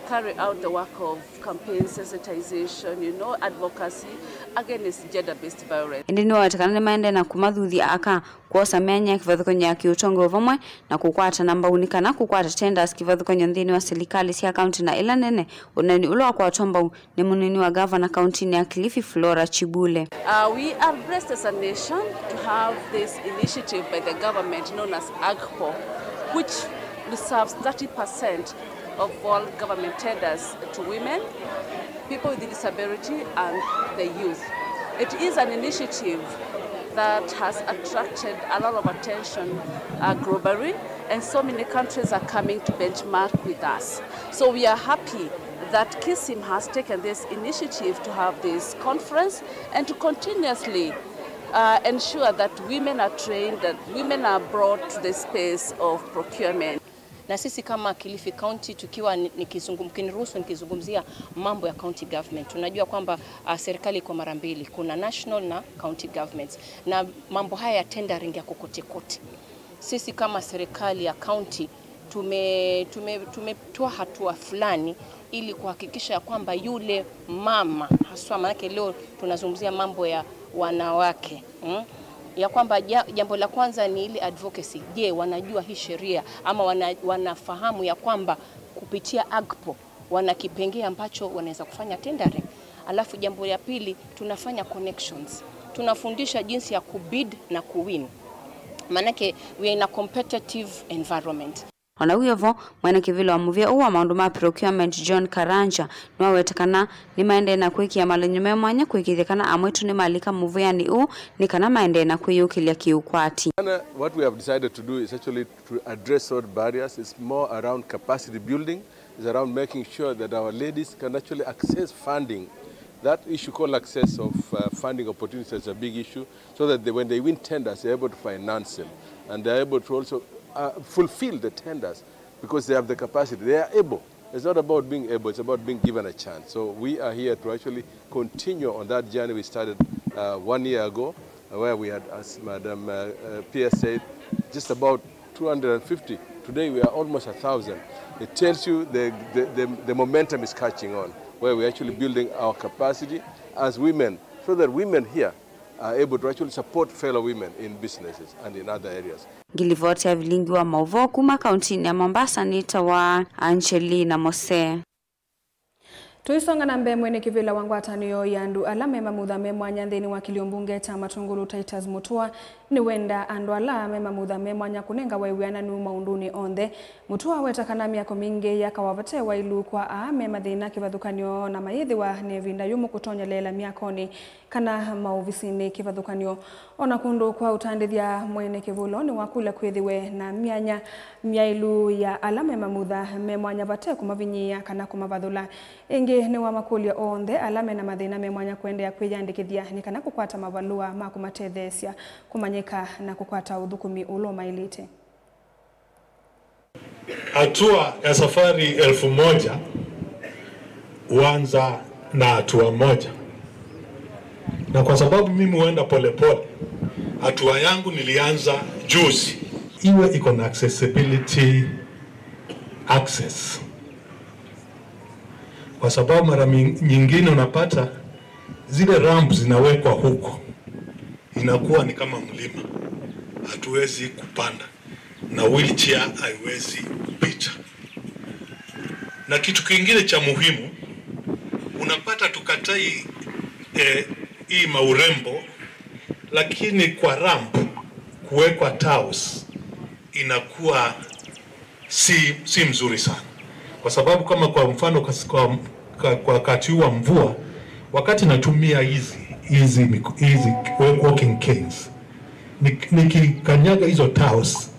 carry out the work of campaign sensitization, you know, advocacy against gender-based violence. Ĩndĩ nĩwaweta kana nĩmaendee na kũmathuthya aka kwosa myanya ya kĩvathũkany'o ya kĩũtongoi vamwe na kũkwatana mbau nĩ kana kũkwata tenders kĩvathũkany'o nthĩnĩ wa silikalĩ sya kaũntĩ na ĩla nene. Ũneeni ũla wakwatwa mbau nĩ mũnini wa gavana kaũntĩnĩ ya Kilifi, Flora Chibule. Uh, we are blessed as a nation to have this initiative by the government known as AGPO, which reserves thirty percent of all government tenders to women, people with disability, and the youth. It is an initiative that has attracted a lot of attention, uh, globally, and so many countries are coming to benchmark with us. So we are happy that KISIM has taken this initiative to have this conference and to continuously uh, ensure that women are trained, that women are brought to the space of procurement. Na sisi kama Kilifi County tukiwa ni- nikizungum- kiniruhusu nikizungumzia mambo ya county government, tunajua kwamba uh, serikali iko mara mbili, kuna national na county governments, na mambo haya ya tendering yako kote kote. Sisi kama serikali ya county tume- tume- tumetoa hatua fulani ili kuhakikisha ya kwamba yule mama haswa, maanake leo tunazungumzia mambo ya wanawake mm? ya kwamba ja- jambo la kwanza ni ile advocacy. Je, wanajua hii sheria ama wana- wanafahamu ya kwamba kupitia AGPO wana kipengee ambacho wanaweza kufanya tendering? Alafu jambo ya pili, tunafanya connections, tunafundisha jinsi ya kubid na kuwin, maanake we are in a competitive environment. O na wĩ o vo, mwene kĩvĩla wa mũvĩa ũũ wa maũndũ ma procurement John Karanja nĩwaweta kana nĩmaendee na kwĩkĩa malenyo me mwanya kũĩkĩĩthya kana amwĩtũ nĩmalika mũvĩanĩ ũũ nĩ kana maendee na kwĩyũkĩlya kĩũkwati. And, uh, what we have decided to do is actually to address all barriers. It's more around capacity building. It's around making sure that our ladies can actually access funding. That issue called access of uh, funding opportunities is a big issue, so that they, when they win tenders, they're able to finance them, and they're able to also uh, fulfill the tenders because they have the capacity. They are able. It's not about being able, it's about being given a chance. So we are here to actually continue on that journey we started uh, one year ago, uh, where we had, as Madam uh, uh, Pierce said, just about two hundred fifty. Today we are almost a thousand. It tells you the, the, the, the momentum is catching on, where we're actually building our capacity as women, so that women here are able to actually support fellow women in businesses and in other areas. Ngilivoti ya vilingi wa maũvoo kuma kauntinĩ ya Mombasa nĩtawa Angelina Mose. Tũisonga na mbee, mwene kĩvĩla wa ngwatanĩo ya andũ ala me mamutha me mwanya nthĩnĩ wa kĩlio mbunge kya Matũngũlũ, Titus Mũtua, nĩwenda andũ ala me mamutha me mwanya kũnengawa wĩananu maũndũnĩ onthe. Mũtua aweta kana myako mingĩ yakawa vate wailu kwa aa me mathĩna kĩvathũkany'o na mayĩthĩwa nĩ ĩvinda yũmũ kũtonyeleela myakonĩ kana maovisinĩ kĩvathũkany'o. O na kũndũ kwa ũtandĩthya, mwene kĩvũlo nĩwakũlya kwĩthĩwe na myanya myaĩlu ya ala me mamutha me mwanya vate kũmavinyĩĩa kana kũmavathũla. Ĩngĩ nĩwamakũlya onthe ala me na mathĩna me mwanya kũendeea kwĩyandĩkĩthya nĩ kana kũkwata mavalũa ma kũmatetheesya kũmanyĩka na kũkwata ũthũkũmi ũla ũmaĩlĩte. Hatua ya safari elfu moja huanza na hatua moja, na kwa sababu mimi huenda polepole, hatua yangu nilianza juzi. Iwe iko na accessibility, access, kwa sababu mara mi- nyingine unapata zile ramp zinawekwa huko, inakuwa ni kama mlima, hatuwezi kupanda na wheelchair haiwezi kupita. Na kitu kingine cha muhimu, unapata tukatai eh, hii maurembo, lakini kwa ramp kuwekwa tiles inakuwa si, si mzuri sana, kwa sababu kama kwa mfano kas- kwa, kwa, kwa wakati huu wa mvua, wakati natumia hizi hizi mik- hizi walking canes, nik- nikikanyaga hizo tiles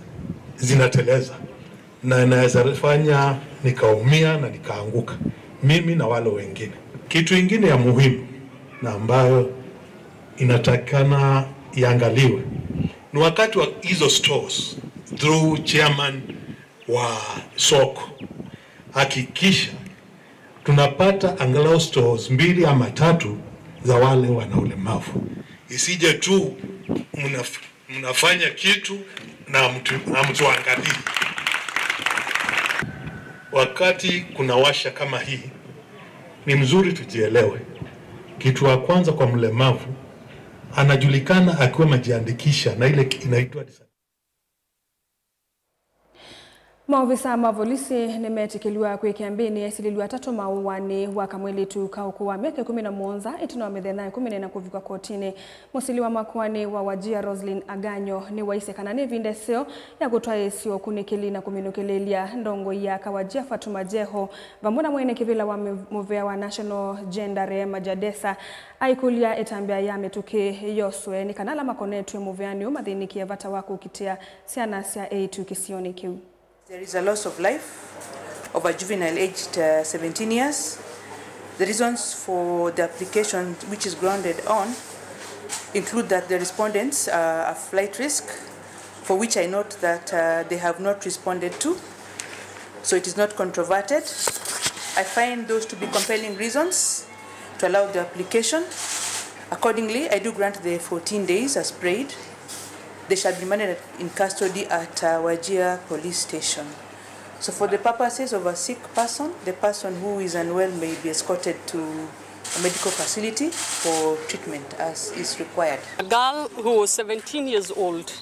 zinateleza na inaweza fanya nikaumia na nikaanguka, mimi na wale wengine. Kitu ingine ya muhimu na ambayo inatakikana iangaliwe ni wakati wa hizo stores, through chairman wa soko, hakikisha tunapata angalau stores mbili ama tatu za wale wana ulemavu. Isije tu mnaf- mnafanya kitu na mtu- na mtuangalii. Wakati kuna washa kama hii, ni mzuri tujielewe. Kitu ya kwanza kwa mlemavu, anajulikana akiwa amejiandikisha na ile inaitwa Maovisa ma volisi nĩmetĩkĩlw'a kwĩkĩa mbĩnĩ esilĩlw'a atatũ ma ũaani wa kamwĩlĩtu ka ũkũũ wa myaka ĩkũmi na mũonza ĩtina wa mĩthenya ĩkũmi na ĩna kũvikwa kotinĩ. Mũsili wa makoani wa Wajir, Roselyn Aganyo, nĩwaisye kana nĩ ĩvinda ĩseo ya kũtwaĩĩsya ũkunĩkĩli na kũminũkĩlĩĩlya ndongoi ya Kawajir, Fatuma Jeho, vamwe na mwene kĩvĩla wa mĩ- mũvea wa National Gender, Rehema Jadesa, aikũlya ĩtambya ya mĩtũkĩ yoswe nĩ kana ala makonetw'e mũveanĩ ũũ mathĩnĩkĩe vata wa kũkitĩa syana sya eĩtu kĩsionĩ kĩu. There is a loss of life. of a juvenile aged uh, seventeen years. The reasons for the application, which is grounded on, include that the respondents are a flight risk, for which I note that uh, they have not responded to, so it is not controverted. I find those to be compelling reasons to allow the application. Accordingly, I do grant the fourteen days as prayed. They shall be managed in custody at uh, Wajir Police Station. So for the purposes of a sick person, the person who is unwell may be escorted to a medical facility for treatment as is required. A girl who was seventeen years old,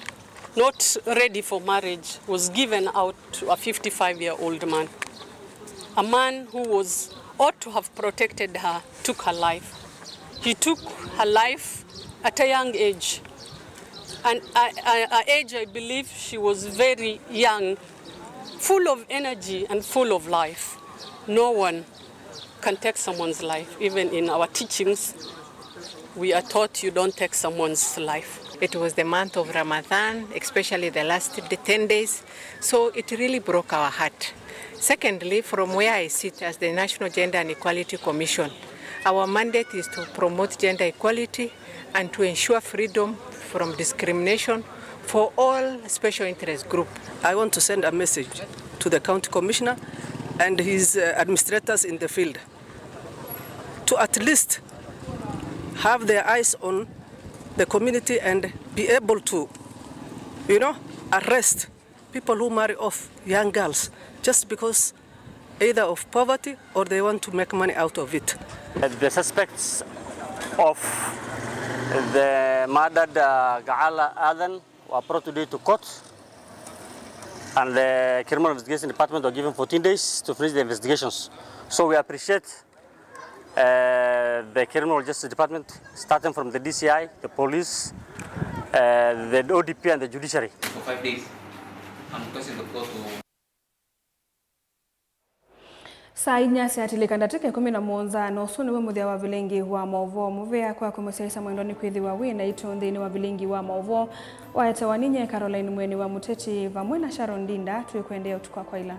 not ready for marriage, was given out to a fifty-five-year-old man. A man who was ought to have protected her took her life. He took her life at a young age. And I, I, her age, I believe she was very young, full of energy and full of life. No one can take someone's life. Even in our teachings, we are taught you don't take someone's life. It was the month of Ramadan, especially the last d- ten days, so it really broke our heart. Secondly, from where I sit as the National Gender and Equality Commission, our mandate is to promote gender equality and to ensure freedom from discrimination for all special interest group. I want to send a message to the county commissioner and his uh, administrators in the field to at least have their eyes on the community and be able to, you know, arrest people who marry off young girls just because either of poverty or they want to make money out of it. The suspects of the murdered uh, Gaala Adan were brought today to court, and the Criminal Investigation Department were given fourteen days to finish the investigations. So we appreciate uh, the Criminal Justice Department, starting from the D C I, the police, uh, the O D P, and the judiciary. For five days, I'm requesting the court to Saa inya syatilĩka ndatĩka ĩkũmi na mũonza, na ũsu nĩw'o mũthya wa vilingi wa maũvoo. Mũvea kwaku mũsyaĩĩsya mwendwa nĩkwĩthĩwa wĩ naitũ nthĩnĩ wa vilingi wa maũvoo. Waetewa ninyie Caroline Mweni wa Mũteti vamwe na Sharon Ndinda. Twĩkwendea ũtukũ wa kwaĩla.